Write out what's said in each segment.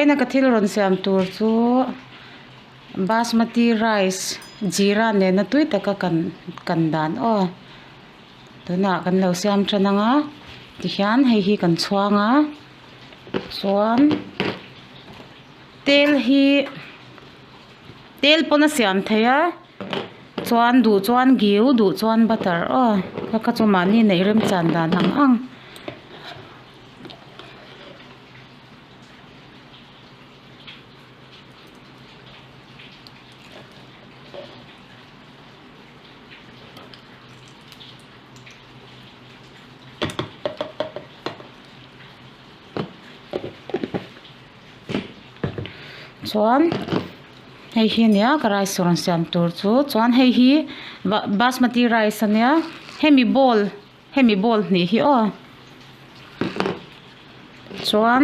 Vawiina ka thil rawn siam tur chu basmati rice jeera nena tui taka kan kan dan aw tunah kan lo siam tan ang a tihian hei hi kan chhuang a chuan tel hi tel pawn a siam theih a chuan duh chuan giu duh chuan butter aw kha kha chu mahni neih remchan dan ang ang. Chuan hei hi ania ka rice rawn siam tur chu chuan hei hi basmati rice ania hemi bowl Hemi bowl hnih hi aw chuan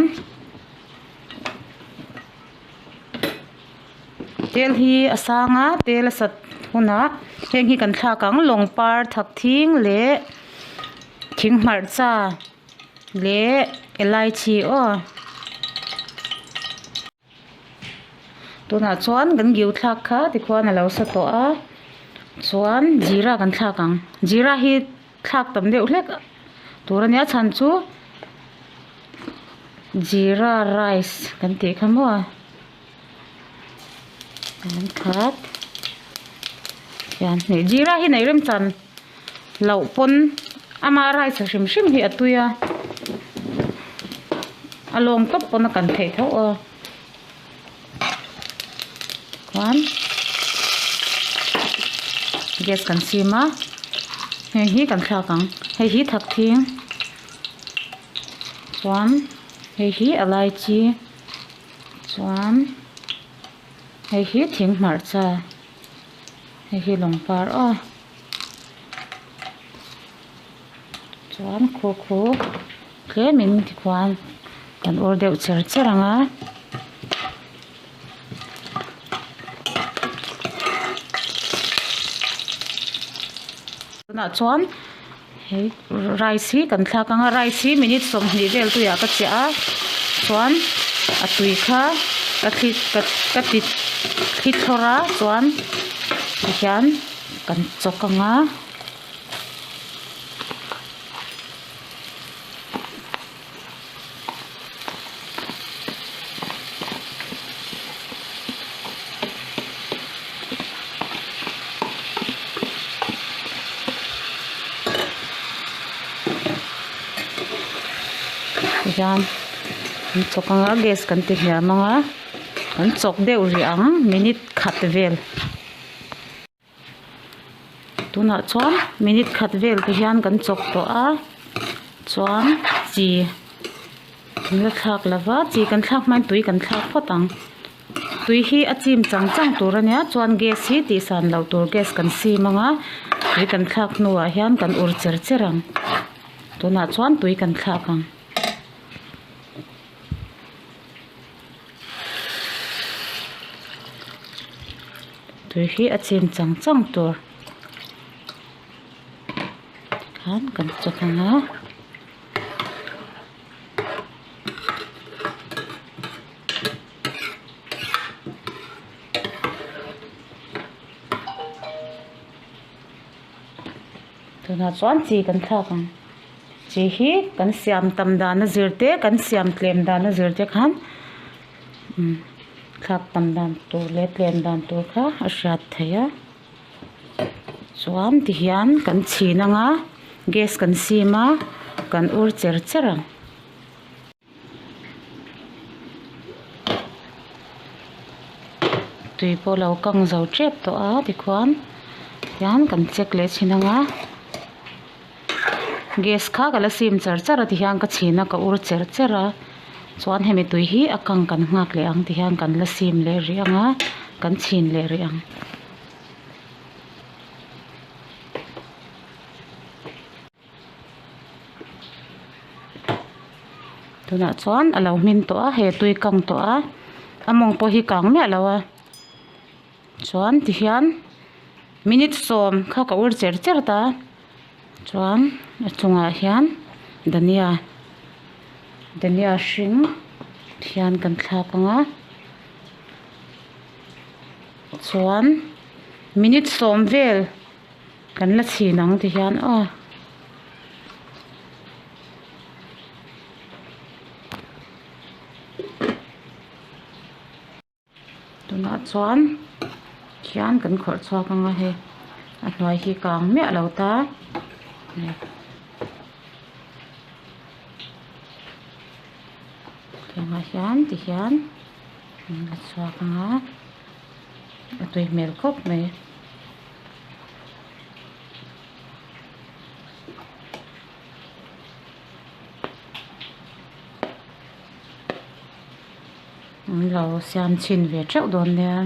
tel hi a sang a tel a sat hunah heng hi kan thlak ang lawng par thak thing leh thing hmarcha leh elaichi aw. Tunah chuan kan giu thlak kha tikhuan a lo sa tawh a chuan jeera kan thlak ang jeera hi thlak tam deuh hlek tur a nia chhan chu jeera rice kan tih kha maw an khat hian hei jeera hi nei remchan loh pawn ama rice hrim hrim hi a tui a a lawng tawp pawn a kan theih tho a chuan gas kan sim a heng hi kan thlak ang hei hi thak thing chuan hei hi a laichi chuan hei hi thing hmarcha hei hi lawng par aw chuan khaw khaw tlemin tikhuan kan ur deuh cher cher ang a. Tunah chuan hei rice hi kan thlak ang a rice hi minute 20 vel tuiah ka chiah a chuan a tui kha ka thli ka ka ti thli thlawr a chuan tihian kan chawk ang a. Tihian an chawk ang a gas kan ti hniam ang a an chawk deuh rih ang minute khat vel. Tunah chuan minute khat vel te hian kan chawk tawh a chuan chi kan la thlak lo va chi kan thlak hmain tui kan thlak phawt ang tui hi a chim chang chang tur a nia chuan gas hi tih san loh tur gas kan sim ang a tui kan thlak hnuah hian kan ur cher cher ang tunah chuan tui kan thlak ang. Tui hi a chim chang chang tur tikhan kan chawk ang a. Tunah chuan chi kan thlak ang chi hi kan siam tam dan a zir te kan siam tlem dan a zir te khan umm thlak tam dan tur leh tlem dan tur kha a hriat theih a chuan tihian kan chhin ang a gas kan sim a kan ur cher cher ang. Tui pawh lo kang zo tep tawh a tikhuan hian kan check leh thin ang a gas kha ka la sim char char a tihian ka chhin a ka ur cher cher a chuan hemi tui hi a kang kan nghak leh ang tihian kan la sim leh rih ang a kan chhin leh rih ang. Tunah chuan a lo hmin tawh a he tui kang tawh a a mawng pawh hi kang miah lo a chuan tihian minute 10 kha ka ur cher cher ta chuan a chungah hian dhania dhania hring. Hian kan thlak ang a chuan minute sawm vel kan la chhin ang ti hian aw. Tunah chuan khian kan khawrh chhuak ang a hei a hnuai hi kang miah lo ta tiangah hian ti hian an la chhuak ang a a tui hmel khawp mai. An lo siam chhin ve theuh dawn nia.